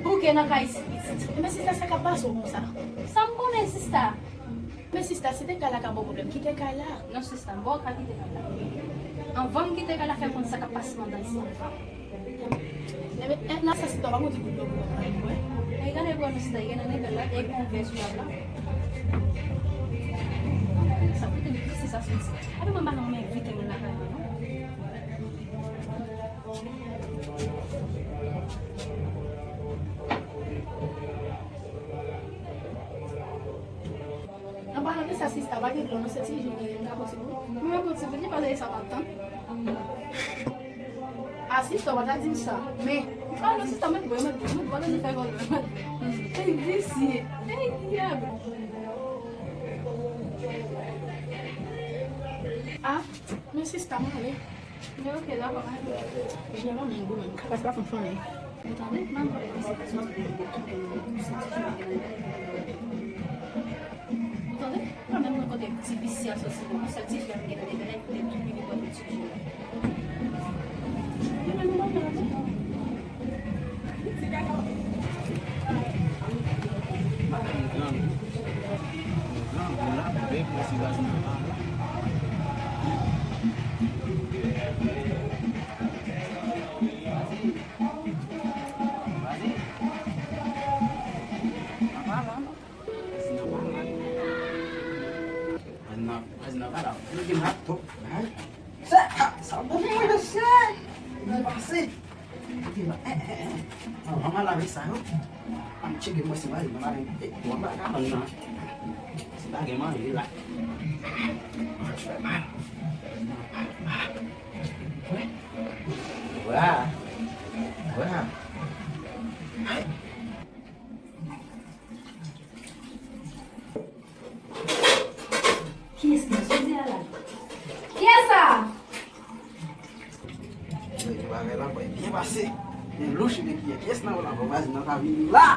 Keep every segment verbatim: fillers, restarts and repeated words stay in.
Bouke nan kay isi pitit. Men sista, sa k ap pase w konsa? Sa m konnen, sista? Men sista, si te kay la ka ba w pwoblèm, kite kay la. Non, sista, m pa ka kite kay la. Anvan m kite kay la, fè m konn sa k ap pase anndan isi. Ebyen, e, nan sa sista, pa konn ti kout dlo pou mwen, wi. E gade pou nou sista, e gade nan legal la, e konvè sou la. Sa koute m, ki se sa soti? Ape mwen pa nan men vite moun lakay mwen, non. An palan de sa, sista, pa gen dlo, non, se ti ji m genyen, m ka pran ti gout? Mwen pran ti gout, li pa de sa m ap tann. A, sista, w pa ta di m sa, men. A, non, sista, mwen bwè, mwen bwè, mwen bwè, mwen fè vòlè, mwen bwè. Ey, visye, ey, dyab. A, men sista, m ale. Men ok, dakò, m ale. Jan mwen menm, goumen, m ka pase pa konn fanmi. Ou tande? Ou tande? Pa menm nan kote ti visye a soti, non. Sèl ti fi a m gen nan legal la, li koute tout li, li kote ti fi a. Li menm nan legal la. Vwazin nan pa la. Vwazin nan pa la. Yo gen laptòp. Sa, sa bon mwen mesye. Byen pase. Anvan m al lave sa yo, ann tcheke mwen si vwazin nan pa gen, eh, bon, m pa ka tann nan. Si pa gen manje la. Fè mal. Wè. Wè. Wè. Kiyès ki nan sodyè a la? Kiyès sa? Bagay la, byen pase. Men louch de kiyès, kiyès nan la, vwazin nan pa vini la.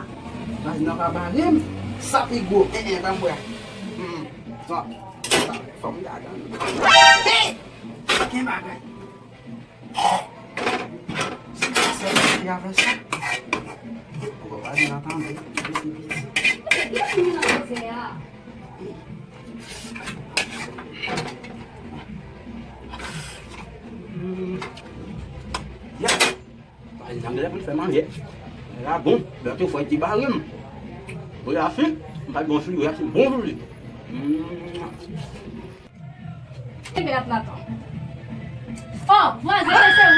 Vwazin nan pa bare m. Sa pi gwo, en, en, ban m wè. Hmm, sa, sa, fò m gade. Hey! Gen bagay. Se sa, se ki avè sa. Pou pa di nan tande. Ki moun nan koze a? Ya. Pa di nan lè pou fè manje. La bon, lè tou fò ti bare m. Pou la fin, m pa bon sou li, la ti bon sou li. Hmm. Kenbe rat la tan. Oh, vwazin, se ou?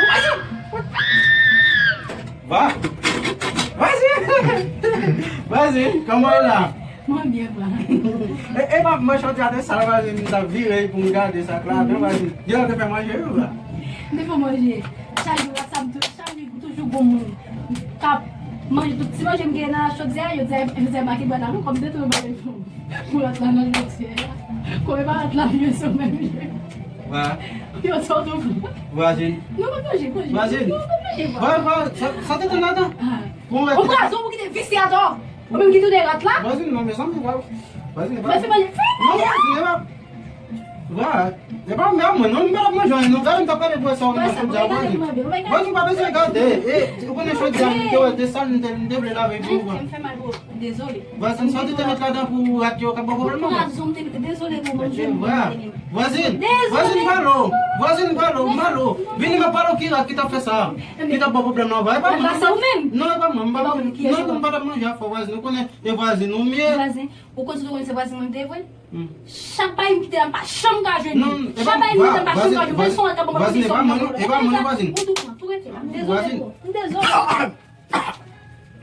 Va. Vwazin. Vwazin, kòman w la? Mwen byen, vwazin. E, e, mwen soti ate sal, vwazin, m t ap vire pou m gade sa k la, non, vwazin. Gen lè w te fè manje, wi, vwa. M te fè manje. Chak jou, sa m tou, chak jou, toujou gon moun k ap manje tout ti manje m gen nan chodyè, yo di, yo di, "Maki bwè la, non, kòm de tou yo manje." Pou lòt la nan lòt yè a. Kòm e pa lòt la, yo sou menm je. Wa. Yo sòt ou. Vwazin. Non, pa manje, manje. Vwazin. Non, pa manje, vwa. Vwa, vwa, sa, sa te tann ladan? Ah. Bon, wè. Ou kraze, ou kite visye atò. Ou menm ki tounen rat la. Vwazin, non, mezanmi, vwa. Vwazin, e pa. Mwen fè manje, fè manje. Non, vwazin, e pa. Vwa. E pa mwen, non, m pa t ap manje anyen, non. Gade, m t ap gade pou wè sa ou gen nan chodyè a, vwazin. Vwazin, pa bezwen gade. E, ou konnen chodyè a, m te wè, te sal, m te, m te vle lave pou ou, vwa. Dezole. Vwazin, sa w te met ladan pou rat yo ka ba w pwoblèm, non? Rat zo m te met, dezole pou mwen. Vwazin, vwazin, m pale w. Vwazin, m pale w, m pale w. Vini, m ap pale w ki rat ki t ap fè sa. Ki t ap ba w pwoblèm nan, vwa. E pa mwen. Rat la se ou menm. Non, e pa mwen, m pa manje. Non, m pa t ap manje afè w, vwazin. Ou konnen, e vwazin, ou m ye. Vwazin, ou konnen, ou konnen se vwazin mwen m te ye vre? Hmm. Chak bagay m kite la, m pa janm ka jwenn li. Non, e pa mwen, vwa. Chak bagay m kite la, m pa janm ka jwenn li. Vwazin, vwazin, se yon rat k ap ba mwen pwoblèm, se yon rat k ap ba mwen pwoblèm. Vwazin, e pa mwen, vwazin. Ou tou pran, tou rete la. M dezole, vwazin. M dezole.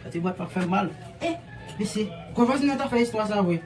Sa ti bwat pa fè m mal. Eh, mesye, kòman vwazin nan ta fè istwa sa vre?